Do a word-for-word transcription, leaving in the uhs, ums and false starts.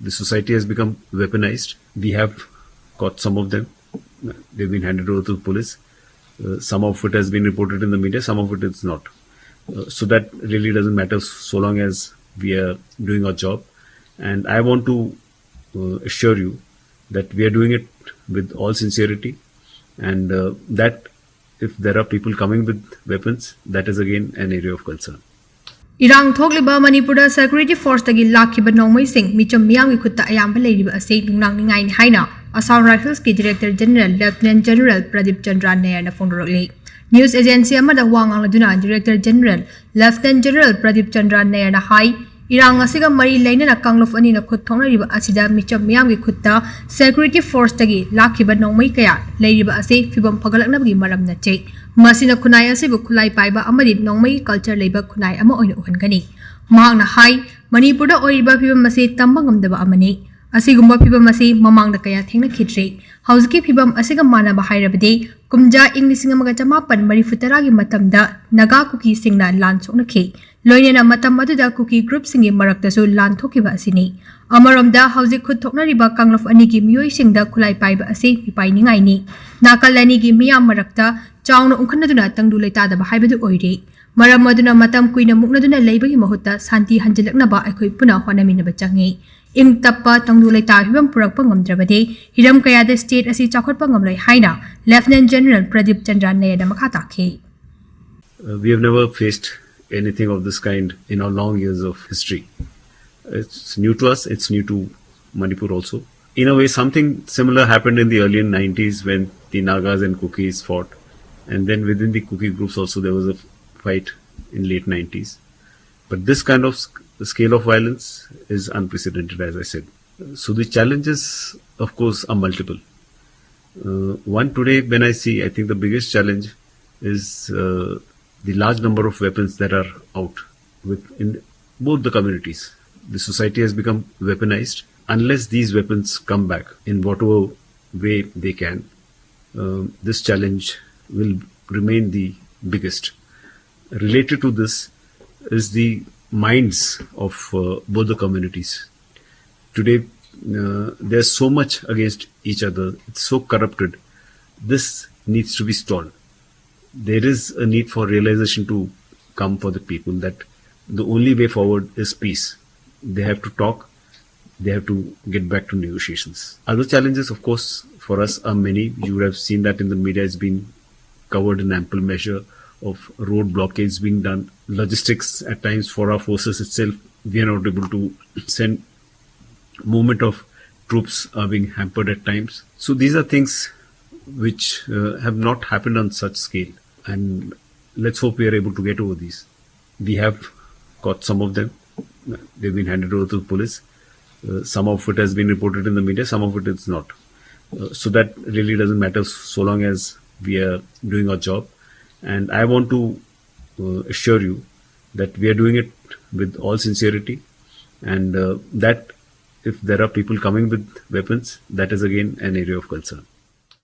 The society has become weaponized. We have caught some of them. They've been handed over to the police. Uh, some of it has been reported in the media, some of it is not. Uh, so that really doesn't matter so long as we are doing our job. And I want to uh, assure you that we are doing it with all sincerity, and uh, that if there are people coming with weapons, that is again an area of concern. ꯏꯔꯥꯡ ꯊꯣꯛꯂꯤꯕ ꯃꯅꯤꯄꯨꯔꯗ security ꯐꯣꯔꯁꯇꯒꯤ ꯂꯥꯛꯈꯤꯕ ꯅꯣꯡꯃꯩꯁꯤꯡ ꯃꯤꯆꯝ ꯃꯤꯌꯥꯝꯒꯤ ꯈꯨꯠꯇ ꯑꯌꯥꯝꯕ ꯂꯩꯔꯤꯕ ꯑꯁꯤ ꯅꯨꯡꯅꯥꯡꯅꯤꯡꯉꯥꯏꯅꯤ ꯍꯥꯏꯅ ꯑꯁꯥꯝ ꯔꯥꯏꯐꯜꯁꯀꯤ director general lieutenant general Pradeep Chandra ꯅꯌꯔꯅ ꯐꯣꯡꯗꯣꯔꯛꯂꯤ꯫ ꯅ꯭ꯌꯨꯁ ꯑꯦꯖꯦꯟꯁꯤ ꯑꯃꯗ ꯋꯥ ꯉꯥꯡꯂꯗꯨꯅ director general lieutenant general Pradeep Chandra ꯅꯌꯔꯅ ꯍꯥꯏ, ꯏꯔꯥꯡ ꯑꯁꯤꯒ ꯃꯔꯤ ꯂꯩꯅꯅ ꯀꯥꯡꯂꯨꯞ ꯑꯅꯤꯅ ꯈꯨꯠ ꯊꯣꯛꯅꯔꯤꯕ ꯑꯁꯤꯗ ꯃꯤꯆꯝ ꯃꯤꯌꯥꯝꯒꯤ ꯈꯨꯠꯇ ꯁꯦꯀ꯭ꯌꯨꯔꯤꯇꯤ ꯐꯣꯔꯁꯇꯒꯤ ꯂꯥꯛꯈꯤꯕ ꯅꯣꯡꯃꯩ ꯀꯌꯥ ꯂꯩꯔꯤꯕ ꯑꯁꯤ ꯐꯤꯕꯝ ꯐꯒꯠꯂꯛꯅꯕꯒꯤ ꯃꯔꯝ ꯅꯠꯆꯩ꯫ ꯃꯁꯤꯅ ꯈꯨꯟꯅꯥꯏ ꯑꯁꯤꯕꯨ ꯈꯨꯠꯂꯥꯏ ꯄꯥꯏꯕ ꯑꯃꯗꯤ ꯅꯣꯡꯃꯩꯒꯤ ꯀꯜꯆꯔ ꯂꯩꯕ ꯈꯨꯟꯅꯥꯏ ꯑꯃ ꯑꯣꯏꯅ ꯎꯍꯟꯒꯅꯤ꯫ ꯃꯍꯥꯛꯅ ꯍꯥꯏ, ꯃꯅꯤꯄꯨꯔꯗ ꯑꯣꯏꯔꯤꯕ ꯐꯤꯕꯝ ꯑꯁꯤ ꯇꯝꯕ ꯉꯝꯗꯕ ꯑꯃꯅꯤ꯫ ꯑꯁꯤꯒꯨꯝꯕ ꯐꯤꯕꯝ ꯑꯁꯤ ꯃꯃꯥꯡꯗ ꯀꯌꯥ ꯊꯦꯡꯅꯈꯤꯗ꯭ꯔꯤ꯫ ꯍꯧꯖꯤꯛꯀꯤ ꯐꯤꯕꯝ ꯑꯁꯤꯒ ꯃꯥꯟꯅꯕ ꯍꯥꯏꯔꯕꯗꯤ, ꯀꯨꯝꯖꯥ ꯏꯪ ꯂꯤꯁꯤꯡ ꯑꯃꯒ ꯆꯃꯥꯄꯟ ꯃꯔꯤꯐꯨ ꯇꯔꯥꯒꯤ ꯃꯇꯝꯗ ꯅꯥꯒꯥ ꯀꯨꯀꯤꯁꯤꯡꯅ ꯂꯥꯟ ꯁꯣꯛꯅꯈꯤ꯫ ꯂꯣꯏꯅꯅ ꯃꯇꯝ ꯑꯗꯨꯗ ꯀꯨꯀꯤ ꯒ꯭ꯔꯨꯞꯁꯤꯡꯒꯤ ꯃꯔꯛꯇꯁꯨ ꯂꯥꯟ ꯊꯣꯛꯈꯤꯕ ꯑꯁꯤꯅꯤ꯫ ꯑꯃꯔꯣꯝꯗ ꯍꯧꯖꯤꯛ ꯈꯨꯠ ꯊꯣꯛꯅꯔꯤꯕ ꯀꯥꯡꯂꯨꯞ ꯑꯅꯤꯒꯤ ꯃꯤꯑꯣꯏꯁꯤꯡꯗ ꯈꯨꯠꯂꯥꯏ ꯄꯥꯏꯕ ꯑꯁꯤ ꯃꯤꯄꯥꯏꯅꯤꯡꯉꯥꯏꯅꯤ꯫ ꯅꯥꯀꯜ ꯑꯅꯤꯒꯤ ꯃꯤꯌꯥꯝ ꯃꯔꯛꯇ ꯆꯥꯎꯅ ꯎꯪꯈꯠꯅꯗꯨꯅ ꯇꯪꯗꯨ ꯂꯩꯇꯥꯗꯕ ꯍꯥꯏꯕꯗꯨ ꯑꯣꯏꯔꯦ꯫ ꯃꯔꯝ ꯑꯗꯨꯅ ꯃꯇꯝ ꯀꯨꯏꯅ ꯃꯨꯛꯅꯗꯨꯅ ꯂꯩꯕꯒꯤ ꯃꯍꯨꯠꯇ ꯁꯥꯟꯇꯤ ꯍꯟꯖꯤꯜꯂꯛꯅꯕ ꯑꯩꯈꯣꯏ ꯄꯨꯟꯅ ꯍꯣꯠꯅꯃꯤꯟꯅꯕ ꯆꯪꯏ꯫ ꯏꯪ ꯇꯞꯄ ꯇꯪꯗꯨ ꯂꯩꯇꯥ ꯐꯤꯕꯝ ꯄꯨꯔꯛꯄ ꯉꯝꯗ꯭ꯔꯕꯗꯤ ꯍꯤꯔꯝ ꯀꯌꯥꯗ ꯁ꯭ꯇꯦꯠ ꯑꯁꯤ ꯆꯥꯎꯈꯠꯄ ꯉꯝꯂꯣꯏ ꯍꯥꯏꯅ ꯂꯦꯐꯇꯤꯅꯦꯟ ꯖꯦꯅꯔꯦꯜ ꯄ꯭ꯔꯗꯤꯞ ꯆꯟꯗ꯭ꯔ ꯅꯌꯔꯅ ꯃꯈꯥ ꯇꯥꯈꯤ꯫ Uh, we have never faced anything of this kind in our long years of history. It's new to us, it's new to Manipur also. In a way, something similar happened in the early nineties when the Nagas and Kukis fought, and then within the Kuki groups also there was a fight in late nineties. But this kind of sc- scale of violence is unprecedented, as I said. So the challenges, of course, are multiple. Uh, one today, when I see, I think the biggest challenge is uh, the large number of weapons that are out within both the communities. The society has become weaponized. Unless these weapons come back in whatever way they can, um, this challenge will remain the biggest. Related to this is the minds of uh, both the communities. Today, uh, there's so much against each other. It's so corrupted. This needs to be stalled. There is a need for realization to come for the people that the only way forward is peace. They have to talk. They have to get back to negotiations. Other challenges, of course, for us are many. You would have seen that in the media. It's been covered in ample measure of road blockades being done, logistics at times for our forces itself. We are not able to send movement of troops are being hampered at times. So these are things which uh, have not happened on such scale, and let's hope we are able to get over these. We have got some of them. They've been handed over to the police. Uh, some of it has been reported in the media, some of it is not. Uh, so that really doesn't matter so long as we are doing our job. And I want to uh, assure you that we are doing it with all sincerity, and uh, that if there are people coming with weapons, that is again an area of concern.